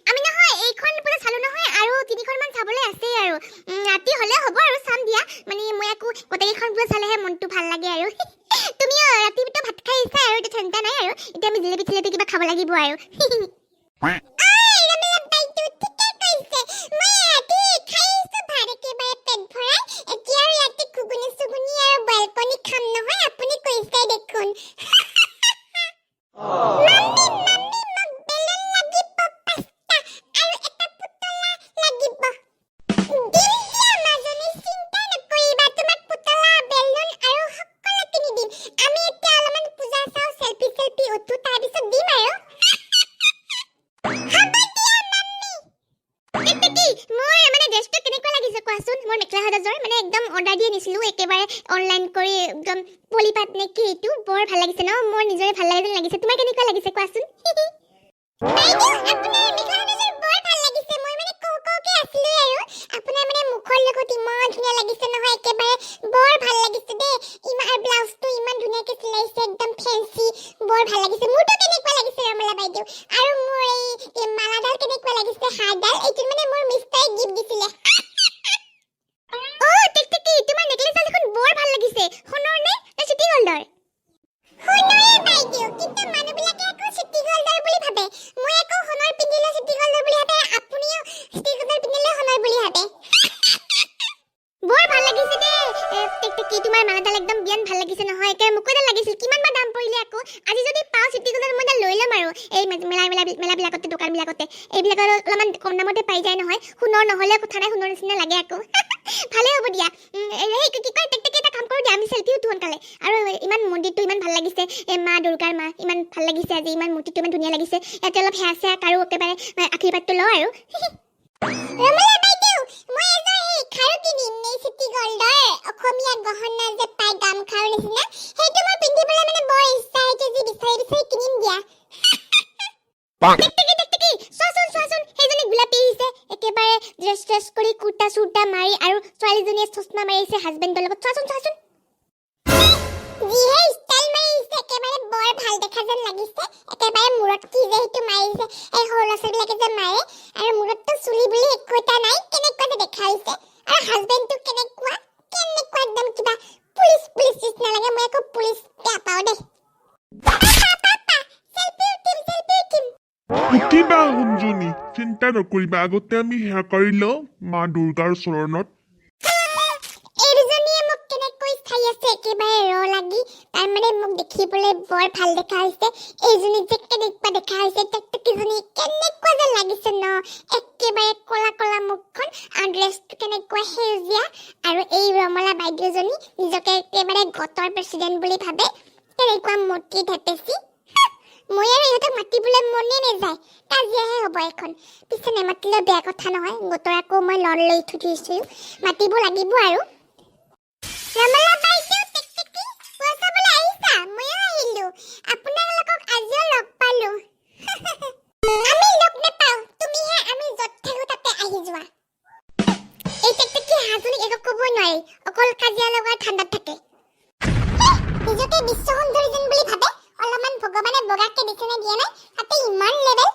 আমি নহয় এইখন পূজা চালো নহয়, আৰু তিনিখনমান চাবলৈ আছেই আৰু। ৰাতি হ'লে হ'ব আৰু, চাম দিয়া। মানে মই আকৌ গোটেইকেইখন পূজা চালেহে মনটো ভাল লাগে। আৰু তুমিও ৰাতিপুৱা ভাত খাই আহিছা আৰু এতিয়া চিন্তা নাই আৰু। এতিয়া আমি জিলেপি চিলেপি কিবা খাব লাগিব আৰু। ৰমিলা বাইদেউ ঠিকে কৈছে। মই ৰাতি খাই আহিছো ভাত একেবাৰে পেট ভৰাই। এতিয়া আৰু ইয়াতে ঘুগুনি চুগুনি আৰু বইল কণী খাম নহয়, আপুনি কৈছে দেখোন। মাম্মি, মাম্মি, মোক বেলুন লাগিব পাঁচটা আৰু এটা পুতলা লাগিব। দিম দিয়া মাজনী, চিন্তা নকৰিবা। তোমাক পুতলা, বেলুন আৰু সকলো কিনি দিম। আমি এতিয়া অলপমান পূজা চাওঁ, চেলফি চেলফি উঠো, তাৰপিছত দিম আৰু। হ'ব দিয়া মাম্মি। টেকটেকি, মোৰ মানে ড্ৰেছটো কেনেকুৱা লাগিছে কোৱাচোন? মোৰ মেখেলা চাদৰযোৰ মানে একদম অৰ্ডাৰ দি আনিছিলোঁ, একেবাৰে অনলাইন কৰি, একদম পলিপাত নে কি এইটো। বৰ ভাল লাগিছে ন? মোৰ নিজৰে ভাল লাগে যেন লাগিছে। তোমাৰ কেনেকুৱা লাগিছে কোৱাচোন? বাইদেউ, আপোনাৰ মেখেলা চাদৰযোৰ বৰ ভাল লাগিছে। মই মানে কওঁ কওঁকে আছিলোৱে আৰু। আপোনাৰ মানে মুখৰ লগত ইমান ধুনীয়া লাগিছে নহয়, একেবাৰে বৰ ভাল লাগিছে দেই। ইমান আৰু ব্লাউজটো ইমান ধুনীয়াকে চিলাইছে, একদম ফেঞ্চি, বৰ ভাল লাগিছে। মোৰটো কেনেকুৱা লাগিছে ৰমলা বাইদেউ? আৰু মোৰ এই মালাডাল কেনেকুৱা লাগিছে, হাৰডাল? এইটো মানে মোৰ মিষ্টাৰে গিফ্ট দিছিলে। অ টিকটিকি, তোমাৰ নেকলেচডাল দেখোন বৰ ভাল লাগিছে। সোণৰ নে নে চিটি গল্ডৰ? সোণৰে বাইদেউ, কিন্তু মানুহবিলাকে আকৌ চিটি গল্ডৰ বুলি ভাবে। মই আকৌ সোণৰ পিন্ধিলে চিটি গল্ডৰ বুলি ভাবে, আপুনিও চিটি গল্ডৰ পিন্ধিলে সোণৰ বুলি ভাবে। বৰ ভাল লাগিছে দেই। টিকটিকি, তোমাৰ মালাডাল একদম বিৰাট ভাল লাগিছে নহয় একে। মোকো এডাল লাগিছিল, কিমান বা দাম পৰিলে আকৌ? আজি যদি পাওঁ চিটি গল্ডৰ, মই এডাল লৈ ল'ম আৰু। এই মেলা মেলা মেলাবিলাকতে, দোকানবিলাকতে এইবিলাকত অলপমান কম দামতে পাই যায় নহয়। সোণৰ নহ'লেও কথা নাই, সোণৰ নিচিনা লাগে আকৌ। ভালেই হ'ব দিয়া। এই কি কয় টেকটেকি, এটা কাম কৰোঁ দিয়া, আমি চেলফি উঠো সোনকালে। আৰু ইমান মন্দিৰটো ইমান ভাল লাগিছে, এই মা দুৰ্গাৰ মা ইমান ভাল লাগিছে আজি, ইমান মূৰ্তিটো ইমান ধুনীয়া লাগিছে। ইয়াতে অলপ সেৱা চেৱা কাৰো, একেবাৰে আশীৰ্বাদটো লওঁ আৰু। ৰমলা বাইদেউ, মই এযোৰ এই খাৰু কিনিম, এই চিটি গল্ডৰ অসমীয়া গহনা যে পাই গাম খাৰুৰ নিচিনা, সেইটো মই পিন্ধিবলৈ মানে বৰ ইচ্ছা। সেইটো যি বিচাৰি বিচাৰি কিনিম দিয়া। টেকটেকি, টেকটেকি, চোৱাচোন চোৱাচোন, সেইজনী গোলাপী আহিছে একেবাৰে ড্ৰেছ ট্ৰেছ কৰি, কুৰ্তা চুৰ্তা মাৰি, আৰু ছোৱালীজনীয়ে চশমা মাৰিছে হাজবেণ্ডৰ লগত। চোৱাচোন চোৱাচোন, যিহে ষ্টাইল মাৰিছে, একেবাৰে বৰ ভাল দেখা যেন লাগিছে। একেবাৰে মূৰত কি যে সেইটো মাৰিছে, এই সৰু ল'ৰা ছোৱালীবিলাকে যে মাৰে। আৰু মূৰততো চুলি বুলি একো এটা নাই, কেনেকুৱা যে দেখা হৈছে। আৰু হাজবেণ্ডটো কেনেকুৱা কেনেকুৱা, একদম কিবা পুলিচ পুলিচ নিচিনা লাগে। মই আকৌ পুলিচ বেয়া পাওঁ দেই। পাপা, পাপা, চেলফি উঠিম, চেলফি উঠিম। উঠিবা সোণজনী, চিন্তা নকৰিবা। আগতে আমি সেৱা কৰি লওঁ মা দুৰ্গাৰ চৰণত। এই দুজনীয়ে মোক কেনেকৈ চাই আছে একেবাৰে ৰ লাগি, তাৰমানে মোক দেখিবলৈ বৰ ভাল দেখা হৈছে। এইজনী যে কেনেকুৱা দেখা হৈছে, টেকটেকিজনী কেনেকুৱা যে লাগিছে ন, একেবাৰে কলা কলা মুখখন আৰু ড্ৰেছটো কেনেকুৱা সেউজীয়া। আৰু এই ৰমলা বাইদেউজনী নিজকে একেবাৰে গোটৰ প্ৰেচিডেণ্ট বুলি ভাবে, কেনেকুৱা মূৰ্তি ধেপেচি। মই আৰু ইহঁতক মাতিবলৈ মনে নাযায়, কাজিয়াহে হ'ব এখন। পিছে নেমাতিলেও বেয়া কথা নহয়, গোটৰ আকৌ মই লন লৈ থৈ দিছোঁ, মাতিব লাগিব আৰু। ৰমলা বাইদেউ, টেকটেকি, পূজা চাবলৈ আহিছা? ময়ো আহিলো। আপোনালোকক আজিও লগ পালো। আমি লগ নাপাওঁ, তুমিহে আমি য'ত থাকো তাতে আহি যোৱা। এই টেকটেকি হাঁহজনীক একো ক'বই নোৱাৰি, অকল কাজিয়া লগাৰ ধান্দাত থাকে। নিজকে বিশ্ব সুন্দৰী যেন বুলি ভাবে। অলপমান ভগৱানে বগাকে দিছে নে দিয়া নাই, তাতে ইমান লেবেল।